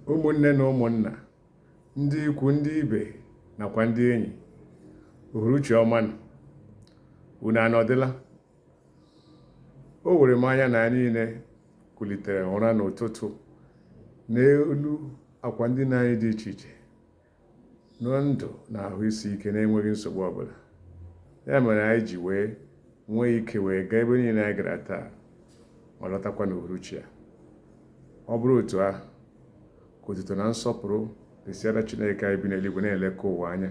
Ụmụnne na ụmụnna, ndị ikwu, ndị ibe nakwa ndị enyi, uhuruchi ọma nụ. Unu anọdịla? O were m anya na anyị niile kulitere ụra n'ụtụtụ n'elu akwa ndina anyị dị iche iche na ndụ na ahụ isi ike na-enweghị nsogbu ọbụla. Ya mere anyị ji wee nwee ike wee gaa ebe niile anyị gara taa ma lọtakwa n'uhuruchi a. Ọ bụrụ otu ahụ, ka otuto na nsọpụrụ dịsịara Chineke anyị bi n'eluigwe na-eleka ụwa anya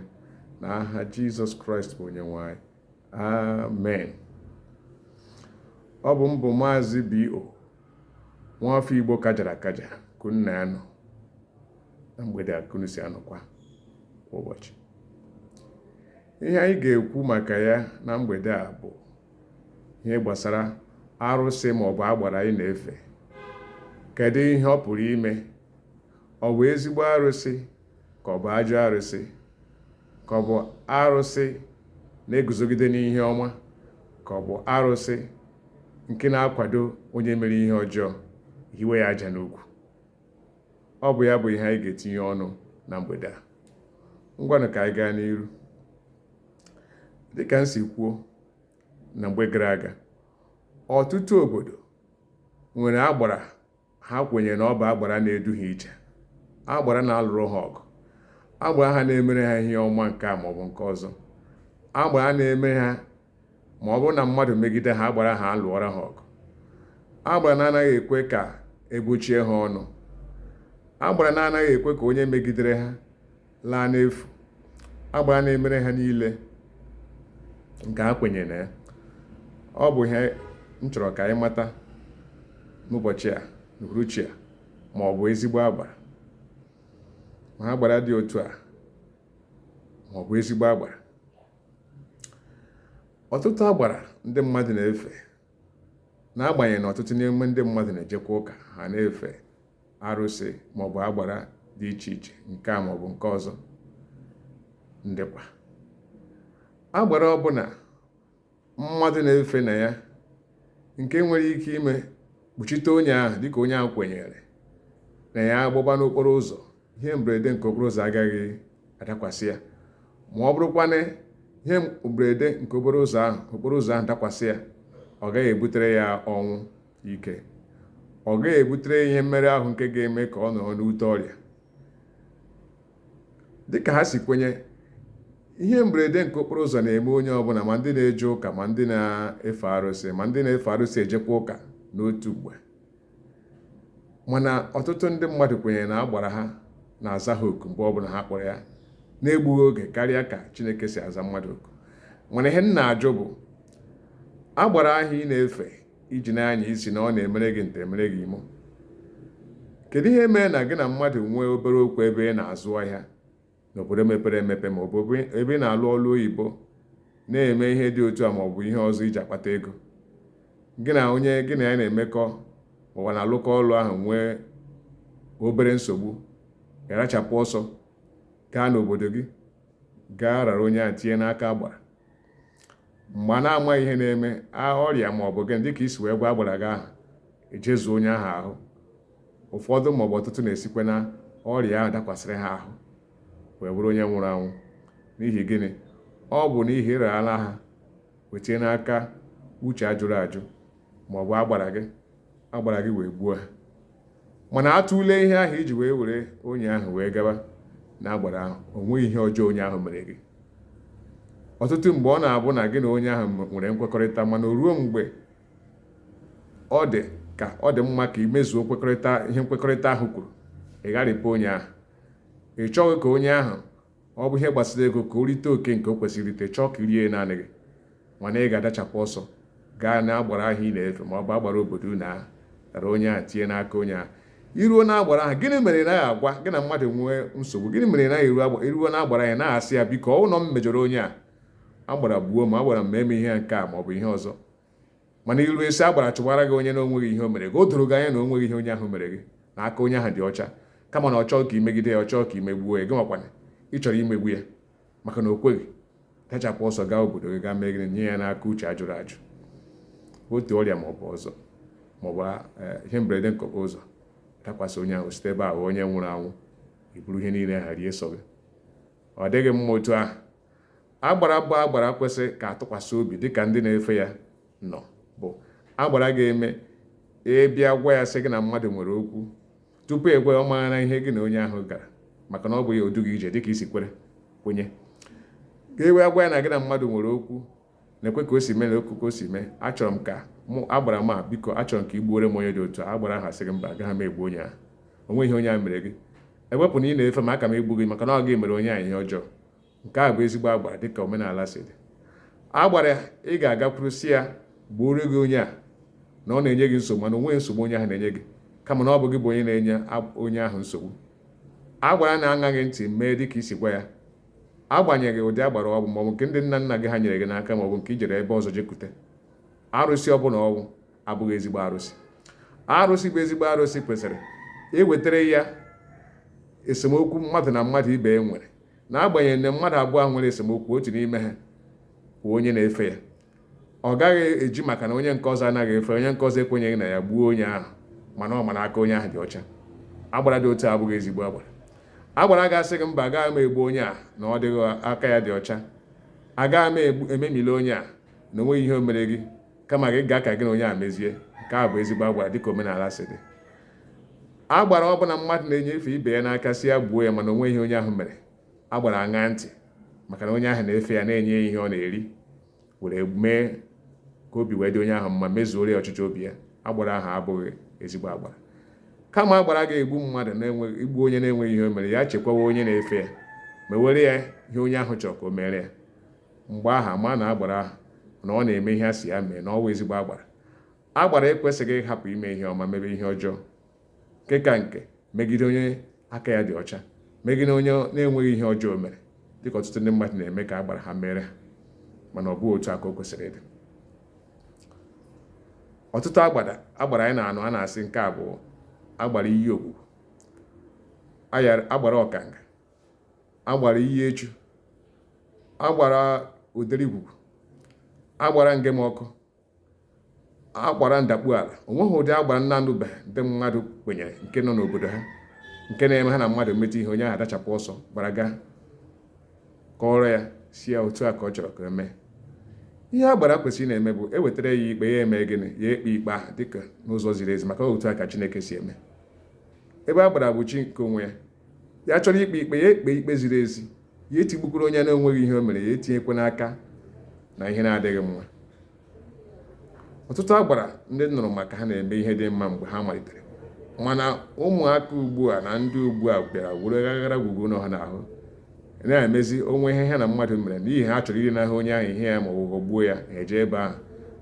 na aha Jizọs Kraịst bụ Onyenwe anyị. Amen. Ọ bụ m bụ Maazị B.O. nwaafọ Igbo kajara akaja ka unu na-anọ na mgbede a ka unu si anọkwa kwa ụbọchị. Ihe anyị ga-ekwu maka ya na mgbede a bụ ihe gbasara arụsị maọbụ agbara anyị na-efe. Kedu ihe ọ pụrụ ime? Ọ bụ ezigbo arụsị ka ọ bụ ajọ arụsị? Ka ọ bụ arụsị na-eguzogide n'ihe ọma ka ọ bụ arụsị nke na-akwado onye mere ihe ọjọọ hiwe ya aja n'ukwu? Ọ bụ ya bụ ihe anyị ga-etinye ọnụ na mgbede a. Ngwanụ ka anyị gaa n'iru. Dịka m si kwuo na mgbe gara aga, ọtụtụ obodo nwere agbara ha kwenyere na ọ bụ agbara na-edu ha ije, agbara na-alụrụ ha ọgụ, agbara ha na-emere ha ihe ọma nke a maọbụ nke ọzọ, agbara na-eme ha ma ọ bụrụ na mmadụ megide ha, agbara ha alụọrọ ha ọgụ, agbara na-anaghị ekwe ka ebochie ha ọnụ, agbara na-anaghị ekwe ka onye megidere ha laa n'efu, agbara na-emere ha niile nke ha kwenyere na ya. Ọ bụ ihe m chọrọ ka anyị mata n'ụbọchị a, n'uhuruchi a, ma ọ bụ ezigbo agbara, ma agbara dị otu a ma ọ bụ ezigbo agbara. Ọtụtụ agbara ndị mmadụ na-efe, n'agbanyeghị na ọtụtụ n'ime ndị mmadụ na-ejekwa ụka, ha na-efe arụsị maọbụ agbara dị iche iche nke a maọbụ nke ọzọ. Ndịkwa agbara ọbụla mmadụ na-efe na ya nke nwere ike ime kpuchite onye ahụ dịka onye ahụ kwenyere na ya agbaba n'okporo ụzọ, ihe mberede nke okporo ụzọ agaghị adakwasị ya, ma ọ bụrụkwanụ ihe mberede nke okporo ụzọ ahụ okporo ụzọ ahụ dakwasị ya, ọ gaghị ebutere ya ọnwụ ike, ọ gaghị ebutere ya ihe mmerụ ahụ nke ga-eme ka ọ nọrọ n'ute ọrịa. Dịka ha si kwenye, ihe mberede nke okporo ụzọ na-eme onye ọbụla, ma ndị na-eje ụka, ma ndị na-efe arụsị, ma ndị na-efe arụsị ejekwa ụka n'otu mgbe. Mana ọtụtụ ndị mmadụ kwenyere na agbara ha na-aza ha oku mgbe ọbụla ha kpọrọ ya na-egbughị oge karịa ka Chineke si aza mmadụ oku. Mana ihe m na-ajụ bụ, agbara ahụ ị na-efe iji na-anya isi na ọ na-emere gị nta emere gị imo, kedu ihe mere na gị na mmadụ nwee obere okwu ebe ị na-azụ ahịa n'obodo mepere emepe ma ọ bụ ebe ị na-alụ ọlụ oyibo na-eme ihe dị otu a ma ọ bụ ihe ọzọ iji akpata ego, gị na onye gị na ya na-emekọ ma ọ bụ na-alụkọ ọlụ ahụ nwee obere nsogbu, ga-arachapụ ọsọ gaa n'obodo gị gaa rara onye ahụ tinye n'aka agbara mgbe a na-amaghị ihe na-eme ọrịa ma ọ bụ gịnị dịka isi wee gwa agbara gị ahụ ejezuo onye ahụ ahụ. Ụfọdụ maọbụ ọtụtụ na-esikwa na ọrịa ahụ dakwasịrị ha ahụ wee bụrụ onye nwụrụ anwụ. N'ihi gịnị? Ọ bụ n'ihi ịrara ha wee tinye n'aka uche ajụrụ ajụ maọbụ agbara gị agbara gị wee gbuo ha. Mana atụle ihe ahụ iji wee were onye ahụ wee gaba na agbara ahụ, o nweghị ihe ọjọọ onye ahụ mere gị. Ọtụtụ mgbe ọ na-abụ na gị na onye ahụ nwere nkwekọrịta, mana o ruo mgbe ọ dị ka ọ dị mma ka imezuo nkwekọrịta ihe nkwekọrịta ahụ kwuru, ị gharịpụ onye ahụ. Ị chọghị ka onye ahụ ọ bụ ihe gbasara ego ka o rite oke nke o kwesịrị irite, chọọ ka i rie naanị gị, mana ị ga-adachapụ ọsọ gaa na agbara ahụ ị na-efe ma ọ bụ agbara obodo unu ahụ, rara onye ahụ tinye n'aka onye ahụ. Iruo na agbara ahụ, gịnị mere ị naghị agwa gị na mmadụ nwee nsogbu, gịnị mere ị naghị iruo na agbara ahụ na-asị ya biko ọ na m mejọrọ onye a, agbara gbuo ma agbara m eme ihe nke a ma ọ bụ ihe ọzọ. Mana iru esi agbara chụwara gị onye na onweghị ihe o mere gị, o doro gị anya na onweghị ihe onye ahụ mere gị, na aka onye ahụ dị ọcha, kama na ọ chọọ ka imegide ya, ọ chọọ ka imegbuo ya, gị nwakwana ị chọrọ imegbu ya maka na o kweghị, dachapụ ọsọ gaa obodo gị gaa mee gịnị, nye ya n'aka uche ajụrụ ajụ, otu ọrịa maọbụ ọzọ maọbụ ihe mberede nke okporo ụzọ Dakwasị onye ahụ, site ebe ahụ onye nwụrụ anwụ, iburu ihe niile ha rie. So gị, ọ dịghị mma otu ahụ. Agbara bụ agbara kwesịrị ka atụkwasị obi dịka ndị na-efe ya nọ, bụ agbara ga-eme ịbịa gwa ya, sị gị na mmadụ nwere okwu, tupu ekwe ọ mara ihe gị na onye ahụ gara, maka na ọ bụ ya odu gị ije dịka isi kwere kwenye. Ga-ewe gwa ya na gị na mmadụ nwere okwu, na-ekwe ka o si mee na okwu ka o si mee. Achọrọ m ka mụ agbara m a, biko, achọrọ m ka i gbuore m onye dị otu a. Agbara ahụ asị gị mba, agaghị m egbu onye ahụ, o nweghị ihe onye ahụ mere gị. Ewepụ na ị na-efe m, aka m egbu gị maka na ọ gị mere onye ahụ ihe ọjọọ. Nke a bụ ezigbo agbara dịka omenala si dị. Agbara ị ga-agakwuru si ya gbuoro gị onye a na ọ na-enye gị nsogbu, mana o nweghị nsogbu onye ahụ na-enye gị, kama na ọ bụ gị bụ onye na-enye onye ahụ nsogbu. Agbara na-aṅaghị ntị mee dịka isi gwa ya, agbanyeghị ụdị agbara ọ bụ, maọbụ nke ndị nna nna gị ha nyere gị n'aka, maọbụ nke i jere ebe ọzọ jekute arụsị ọbụla, ọnwụ abụghị ezigbo arụsị. Arụsị bụ ezigbo arụsị kwesịrị ewetara ya esemokwu mmadụ na mmadụ ibe ya nwere. N'agbanyeghị na mmadụ abụọ nwere esemokwu, otu n'ime ha bụ onye na-efe ya, ọ gaghị eji maka na onye nke ọzọ anaghị efe, onye nke ọzọ ekwenyeghị na ya, gbuo onye ahụ, mana ọ mana aka onye ahụ dị ọcha. Agbara dị otu abụghị ezigbo agbara. Agbara ga-asị gị mba, agaghị m egbu onye a na ọ dịghị aka ya dị ọcha, agaghị m ememile onye a na onweghị ihe o mere gị, kama gị gaa ka gị na onye a mezie. Nke a bụ ezigbo agbara dịka omenala si dị. Agbara ọbụla mmadụ na-enyefe ibe ya n'aka si ya gbuo ya, mana onweghị ihe onye ahụ mere, agbara aṅa ntị maka na onye ahụ na-efe ya, na-enye ya ihe ọ na-eri, were mee ka obi wee dị onye ahụ mma, mezuoro ya ọchịchị obi ya, agbara ahụ abụghị ezigbo agbara. Kama agbara ga-egbu mmadụ na-enweghị igbu onye na-enweghị ihe o mere ya, chekwawa onye na-efe ya, ma were ya ihe onye ahụ chọrọ ka o mere ya, mgbe ahụ ama na agbara ahụ na ọ na-eme ihe a si ya mee, na ọ wụ ezigbo agbara. Agbara ekwesịghị ịhapụ ime ihe ọma mebe ihe ọjọọ, nke ka nke megide onye aka ya dị ọcha, megide onye na-enweghị ihe ọjọọ mere, dịka ọtụtụ ndị mmadụ na-eme ka agbara ha mere ha. Mana ọ bụghị otu a ka o kwesịrị ịdị. Ọtụtụ agbara agbara anyị na-anụ, a na-asị nke a bụ agbara iyi ogwugwu, agbara ọkanga, agbara iyi echu, agbara oderigwugwu, agbara ngemọkụ, agbara ndakpu ala. O nweghị ụdị agbara nna anụbeghị ndị mmadụ kwenyere nke nọ n'obodo ha, nke na-eme ha na mmadụ metụ ihe, onye ahụ adachapụ ọsọ gbara gaa kọrọ ya, si ya otu a ka ọ chọrọ ka o mee. Ihe agbara kwesịrị na-eme bụ ewetara ya ikpe, ya eme gịnị? Ya ekpe ikpe ahụ dịka n'ụzọ ziri ezi, maka otu a ka Chineke si eme. Ebe agbara bụ chi nke onwe ya, ya chọrọ ikpe ikpe, ya ekpe ikpe ziri ezi, ya etigbukwara onye na-enweghị ihe o mere, ya etinyekwa n'aka na ihe na-adịghị mma. Ọtụtụ agbara ndị nụrụ maka ha na-eme ihe dị mma mgbe ha malitere, mana ụmụaka ugbu a na ndị ugbu a bịara were aghara gwugwu nọ ha n'ahụ, na-emezi onwe ihe ha na mmadụ mere n'ihi ha chọrọ iri n'ahụ onye ahụ ihe ya ma ọ bụ ghọgbuo ya, ha eje ebe ahụ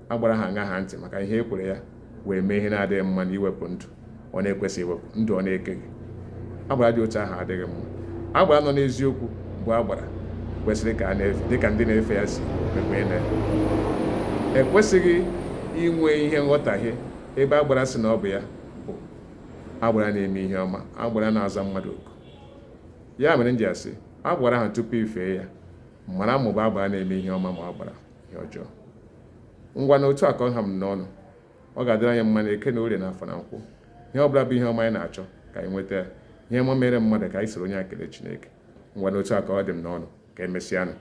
agbara ha aṅa ha ntị maka ihe e kwere ya, wee mee ihe na-adịghị mma na iwepụ ndụ ọ na-ekwesị iwepụ ndụ ọ na-ekeghị. Agbara dị otu ahụ adịghị mma. Agbara nọ n'eziokwu bụ agbara kwesịrị ka a na-efe dịka ndị na-efe ya si ekwenye na ya. Ekwesịghị inwe ihe nghọtahie ebe agbara sị na ọ bụ ya bụ agbara na-eme ihe ọma, agbara na-aza mmadụ oku. Ya mere m ji asị agbara ahụ, tupu ifee ya, mara ma ọ bụ agbara na-eme ihe ọma ma agbara ihe ọjọọ. Ngwa, na otu a ka ọ ha m n'ọnụ. Ọ ga-adịrị anyị mma na Eke na Orie na Afọ na Nkwụ. Ihe ọbụla bụ ihe ọma anyị na-achọ ka anyị nweta ya, ihe ọma mere mmadụ, ka anyị soro onye a kelee Chineke. Ngwa, na otu a ka ọ dị m n'ọnụ. Ka emesịanụ.